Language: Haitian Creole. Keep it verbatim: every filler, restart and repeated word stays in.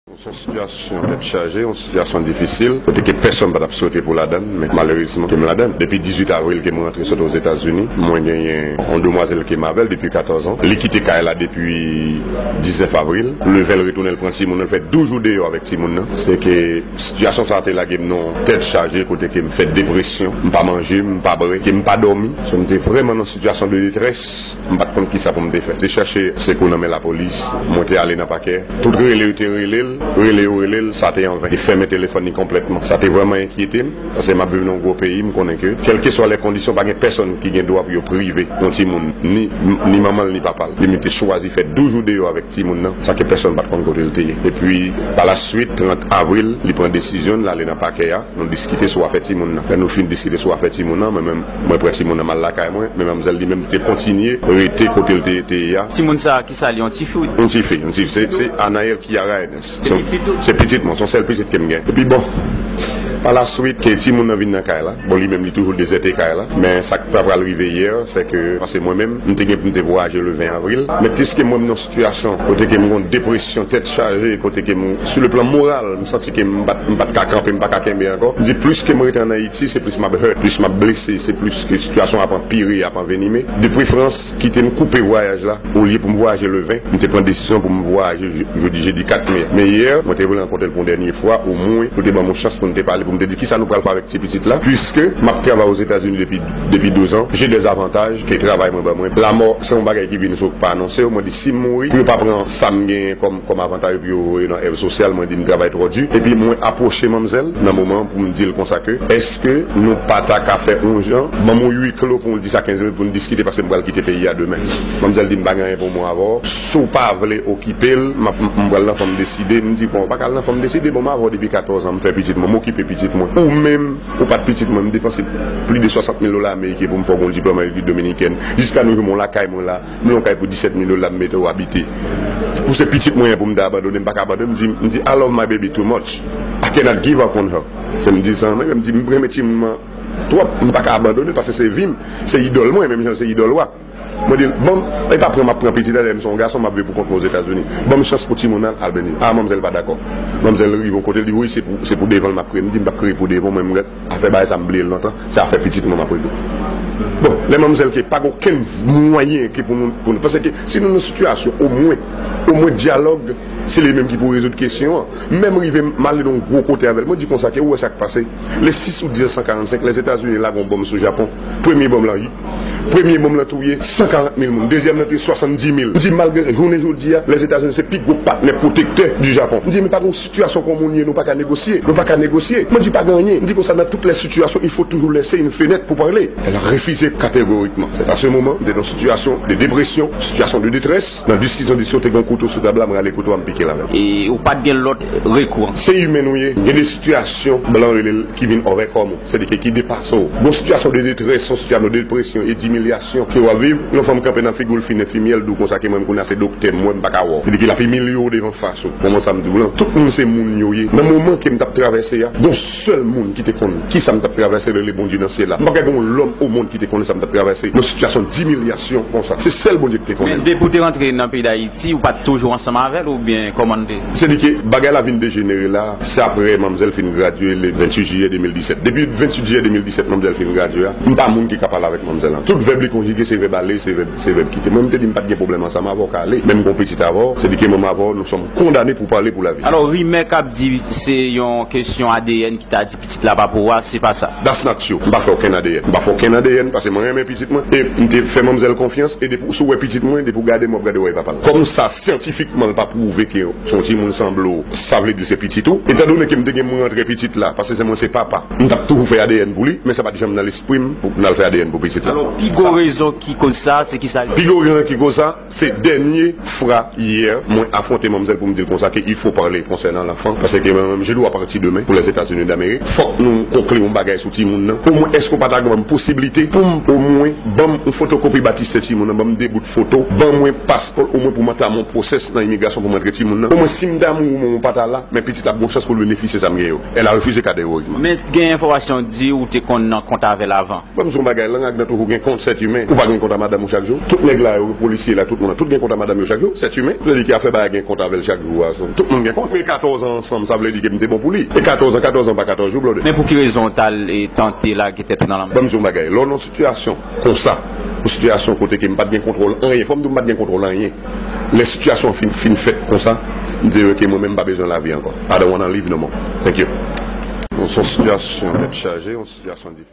Se yon sitiyasyon tèt chaje, yon sitiyasyon difisil, kote ke pèsonn pa t ap swete pou ladann, men malerezman ke m ladann. Depi dizuit avril ke m rantre sot Ozetazini, mwen genyen yon demwazèl ke m avè l depi katòz an. Li kite kay la depi diznèf avril. Leve l retounen l pran timoun nan, l fè douz jou deyò avèk timoun nan. Se ke sitiyasyon sa a te lage m nan yon tèt chaje, kote ke m fè depresyon, m pa manje, m pa bwè, ke m pa dòmi. So, m te vrèman nan sitiyasyon de detrès. M pa t konn kisa pou m te fè. Te chache sekou nan men lapolis. Mwen te ale nan pakè. Tout rele yo te rele l, rele yo rele l, sa te anven. Te fèmen telefòn li konplètman. Sa te vrèman enkyete m, paske m ap viv nan yon gwo peyi, m konnen ke, kèlkeswa lè kondisyon, pa gen pèsonn ki gen dwa pou yo prive yon timoun, ni, ni manman l, ni papa l. Li menm te chwazi fè douz jou deyò avèk timoun nan, san ke pèsonn pa t konn kote l te ye. Epi, pa la swit, trant avril, li pran desizyon l, l ale nan pakè a. Nou diskite sou afè timoun nan. Lè nou fin diskite sou afè timoun nan, mwen menm, mwen pran timoun nan, m al lakay mwen, men manmzèl li menm te kontinye rete kote l te, te ye a. Timoun sa a, ki sa li, yon tifi ou? Yon tifi, yon tifi. Se, se Anaël Kiara Ernest. Se, se pitit ou? Se pitit mwen, se yon sèl pitit ke m gen. Epi bon, pa la swit, ke timoun nan vin nan kay la. Bon, li menm, li toujou dezète kay la. Men sa k ta pral rive yè, se ke, paske mwen menm, m te gen pou m te vwayaje le ven avril. Men piske mwen, m nan sitiyasyon kote ke m gen depresyon, tèt chaje, kote ke m, sou le plan moral, m santi ke m pa t, m pa t ka kanpe, m pa ka kenbe ankò. M di, plis ke m rete ann Ayiti, se plis m ap hurt, plis m ap blese, se plis ke sitiyasyon ap anpire, ap anvenime. De preferans, kite m koupe vwayaj la, olye pou m vwayaje le ven, m te pran desizyon pou m vwayaje je-, jodi, jedi kat me a. Men yè, mwen te vle rankontre l pou yon dènye fwa, omwen, pou l te ban m yon chans pou n te pale, pou m te di kisa nou pral fè avèk ti pitit la, piske m ap travay Ozetazini depi, depi douz an, j'ai des avantages ke travay mwen ban mwen. Lanmò, se yon bagay ki vin sou pa anonse w, mwen di si m mouri, pou yo pa pran sa m genyen kòm, kòm avantaj pou yo voye nan èv sosyal, mwen di m travay twò di. Epi mwen apwoche manmzèl nan moman an pou m di l konsa ke, èske nou pa ta ka fè yon jan, ban m yon huis clos pou l di sa kenz minit pou n diskite paske m pral kite peyi a demen. Manmzèl di m pa gen anyen pou mwen avè w. Si w pa vle okipe l, m ap, m, m pral nan fanm deside. M di, bon, w pa ka al nan fanm deside, bon, m avè w depi katòz an, m fè pitit mwen, m okipe pitit mwen. Ou menm, ou pa t pitit mwen, m depanse plis de swasant mil dola ameriken pou m fè w gon diplòm an Repiblik Dominikèn. Jiska nou jou, m lakay mwen la, m nan yon kay pou disèt mil dola, m mete w abite. Pou se pitit mwen an pou m ta abandone, m pa ka abandone. M di, m di, I love my baby too much. I cannot give up on her. Se m di sa, mwen, m di, m renmen timoun nan twòp, m pa ka abandone l, paske se vi m, se idòl mwen, menm jan se idòl w a. Mwen di l, bon, e pa pran m ap pran pitit la, lè m se yon gason, m ap viv pou kont mwen Ozetazini. Ban m chans pou timoun nan al beni. A, manmzèl pa dakò. Manmzèl rive yon kote, l di, wi, se pou, se pou devan l m ap kreye. M di, m p ap kreye pou devan w, mwen, m rèt. Afè bagay sa, m bliye l lontan. Se afè pitit mwen m ap regle. Bon, lè manmzèl ke pa gen okenn mwayen ke pou nou, pou nou, paske si nou nan sitiyasyon, omwen, omwen dyalòg, se li menm ki pou rezoud kesyon an. Menm rive, m ale nan yon gwo kote avè l. Mwen di konsa ke ou wè sa k pase. Le six août mil neuf cent quarante-cinq, Lèzetazini lage yon bonm sou Japon. Premye bonm lan, premye bonm lan touye san karant mil moun. Dezyèm lan touye swasanndis mil. M di, malgre jounen jodi a, Lèzetazini se pi gwo patnè pwotektè di Japon. M di, men pa gen yon sitiyasyon kon moun ye, nou pa ka negosye. Nou pa ka negosye. Mwen di, pa gen anyen. M di konsa, dans toutes les situations, il faut toujours laisser une fenêtre pour parler. Elle a refusé catégoriquement. C'est à ce moment, m te nan yon sitiyasyon de depresyon, sitiyasyon de detrès. Nan diskisyon, diskisyon, te gen yon kouto sou tab la, m rale kouto a, m pike l avè l. E ou pa t gen lòt rekou? Se imen nou ye. Gen de sitiyasyon, blan rele l, ki vin overcome ou. Sètadi ke ki depase w. Gon sitiyasyon de detrès, yon sitiyasyon de depresyon e dimilyasyon ke w ap viv, yon fanm kanpe nan figi w, l fin enfimyè, l di w konsa ke mwen menm kounye a se doktè m, mwen m pa ka wè w. Sètadi ke l ap imilye w devan fas ou. Bon, mwen sa m di w lan, tout moun se moun yo ye. Nan moman ke m t ap travèse a, gon sèl moun ki te konn kisa m t ap travèse, rele Bondye nan syèl la. M pa kwè gon lòm o mond ki te konnen sa m t ap travèse nan sitiyasyon dimilyasyon konsa. Se sèl Bondye ki te konnen. Men depi w te rantre nan peyi Dayiti, ou pa t toujou ansanm avè l oubyen kòman l te? Sètadi ke bagay la vin dejenere la, se apre manmzèl fin gradye le venntuit jiyè de mil disèt. Depi venntuit jiyè de mil disèt, manmzèl fin gradye a, m pa moun ki ka pale avèk manmzèl lan. Tout vèb li konjige, se vèb ale, se vèb, se vèb kite. Mwen, m te di m pa t gen pwoblèm ansanm avè w, ka ale. Men m gon pitit avè w, sètadi ke manm avè w, nous sommes condamnés pour parler pour la vie. Alò, rimè k ap di se yon kesyon A D N ki ta di pitit la pa pou ou a, se pa sa? That's not true. M pa fè okenn A D N. M pa fè okenn A D N paske mwen renmen pitit mwen e m te fè manmzèl konfyans e depi w, si w wè pitit mwen, depi w gade m, w ap gade w wè e papa l. Kòm sa syantifikman l pa pwouve ke se yon timoun sanble w, sa vle di se pitit ou. Etandone ke m te gen mwen rantre pitit la, paske se mwen se papa, m t ap toujou fè A D N pou li, men sa pa t janm nan lespri m pou m al fè A D N pou pitit la. Alò, pi gwo rezon ki koz sa, se ki sa? Pi gwo rezon ki koz sa, se dènye fwa yè, mwen afwonte manmzèl pou m di l konsa ke il faut parler concernant l'enfant, paske mwen menm, je dois partir demain pour les États-Unis d'Amérique. Fòk nou konkli yon bagay sou timoun nan. Omwen, èske w pa ta ban m posiblite pou m, omwen, ban m yon fotokopi batistè timoun nan, ban m de bout foto, ban mwen paspò l, omwen pou m antamen yon pwosès nan imigrasyon pou m rantre timoun nan. Omwen, si m ta mouri, omwen, ou pa ta la, men pitit la ap gen yon chans pou l benefisye sa m gen yo. Elle a refusé catégoriquement. Men gen enfòmasyon di ou te konn nan kont avè l avan. Ban m di w yon bagay, lang ak dan toujou gen kont. Sèt imen, ou pa gen kont a madanm ou chak jou? Tout nèg la yo, polisye la, tout moun la, tout gen kont a madanm yo chak jou? Sèt imen, se li ki a fè bagay gen kont avè l chak jou a. Tout moun gen kont. E katòz an ansanm, sa vle di ke m te bon pou li. E katòz an, katòz an pa katòz jou, blòdè. Men pou ki rezon w t al e tante lage tèt ou nan lanmè? Ban m di w yon bagay. Lè w nan sitiyasyon konsa, yon sitiyasyon kote ke m pa t gen kontwòl anyen, fò m di w m pa t gen kontwòl anyen. Lè sitiyasyon an fin, fin fèt konsa, m di yo ke mwen menm m pa bezwen lavi ankò. I don't wanna live no more. Thank you. Se yon sitiyasyon tèt chaje, yon sitiyasyon difisil.